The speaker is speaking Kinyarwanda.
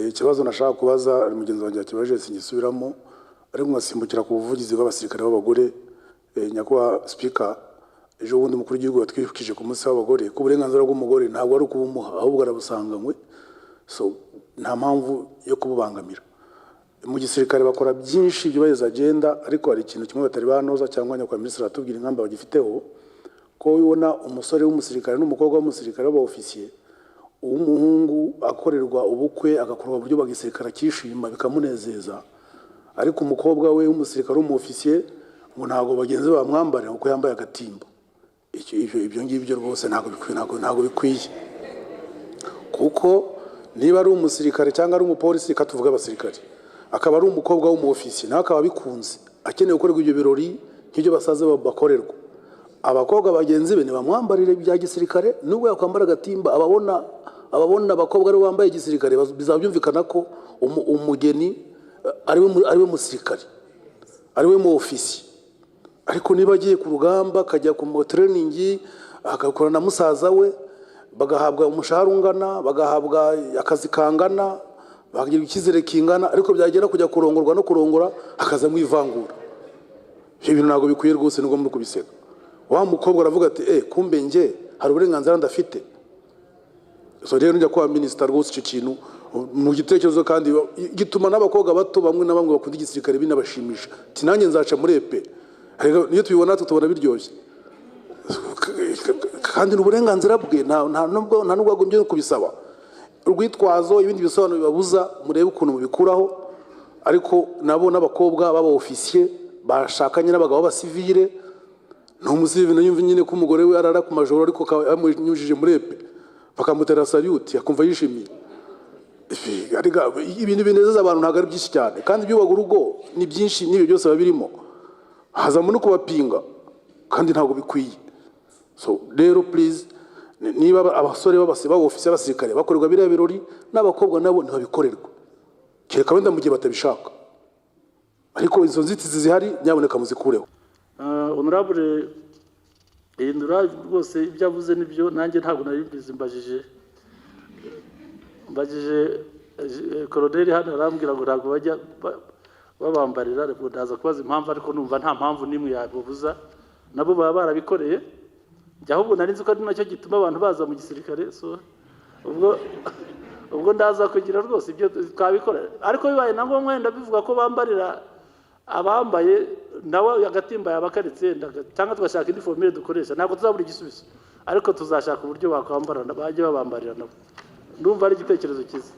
Ikibazo nashaka kubaza mugenzi wanjye yakibajije, singisubiramo, ariko nkasimbukira ku buvugizi bw'abasirikare b'abagore. Nyakubahwa Speaker, ejo bundi umukuru w'igihugu yatwibukije ku munsi w'abagore ko uburenganzira bw'umugore ntabwo ari ukubumuha, ahubwo arabusanganywe. So nta mpamvu yo kububangamira. Mu gisirikare bakora byinshi byubahiriza agenda, ariko hari ikintu kimwe batari banoza, cyangwa nyakubahwa minisitiri aratubwira ingamba bagifiteho, ko ubona umusore w'umusirikare n'umukobwa w'umusirikare w'aba-ofisiye, uw'umuhungu akorerwa ubukwe, agakorwa mu buryo bwa gisirikare, akishima bikamunezeza, ariko umukobwa we w'umusirikare w'umu-ofisiye ngo ntabwo bagenzi be bamwambarira kuko yambaye agatimba. Ibyo ngibyo rwose ntabwo bikwiye, ntabwo bikwiye, kuko niba ari umusirikare cyangwa ari umupolisi, reka tuvuge abasirikare, akaba ari umukobwa w'umu-ofisiye, nawe akaba abikunze, akeneye gukorerwa ibyo birori nk'ibyo basaza bakorerwa, abakobwa bagenzi be ntibamwambarire bya gisirikare nubwo yakwambara agatimba. Ababona abakobwa aribo bambaye igisirikare, bizaba byumvikana ko umugeni ariwe musirikare, ariwe mu ofisiye. Ariko niba agiye ku rugamba, akajya ku training, agakorana na musaza we, bagahabwa umushahara ungana, bagahabwa akazi kangana, bakagira icyizere kingana, ariko byagera kujya kurongorwa no kurongora hakazamo ivangura, ibyo bintu ntabwo bikwiye rwose. Nubwo muri kubiseka, wa mukobwa aravuga ati: "Eh, kumbe njye hari uburenganzira ndafite." So rero njya kuba minisita, rwose icyo kintu mu gitekerezo, kandi gituma n'abakobwa bato bamwe na bamwe bakunda igisirikare binabashimisha, ati: "Nanjye nzaca muri épée." Erega niyo tubibona natwe tubona biryoshye, kandi ni uburenganzira bwe. Nta nubwo agombye no kubisaba urwitwazo. Ibindi bisobanuro bibabuza, murebe ukuntu mubikuraho. Ariko nabo n'abakobwa b'aba ofisiye bashakanye n'abagabo b'abasivile, ni umusivile yumva nyine ko umugore we arara ku majoro, ariko akaba yamunyujije muri épée, bakamutera salute, akumva yishimiye. Ariko ibintu binezeza abantu ntabwo ari byinshi cyane, kandi ibyubaka urugo ni byinshi, n'ibyo byose biba birimo, hazamo no kubapinga, kandi ntabwo bikwiye. So rero please, niba abasore b'abofisiye b'abasirikare bakorerwa biriya birori, n'abakobwa nabo ntibabikorerwa, kereka wenda mu gihe batabishaka. Ariko izo nzitizi zihari, nyaboneka muzikureho. Honorable Hindura, rwose ibyo avuze nibyo, nanjye ntabwo nari mbizi. Mbajije koroneri hano, arambwira ngo ntabwo bajya babambarira. Ngo ndaza kubaza impamvu, ariko numva nta mpamvu n'imwe yababuza, nabo baba barabikoreye. Njye ahubwo nari nzi ko ari nacyo gituma abantu baza mu gisirikare. So ubwo ndaza kugira rwose ibyo twabikora, ariko bibaye na ngombwa wenda bivuga ko bambarira abambaye, nawe agatimba yaba akaritse yenda, cyangwa tugashaka indi formule dukoresha. Ntabwo tuzabura igisubizo, ariko tuzashaka uburyo bakwambara, bajya babambarira nabo. Ndumva ari igitekerezo cyiza.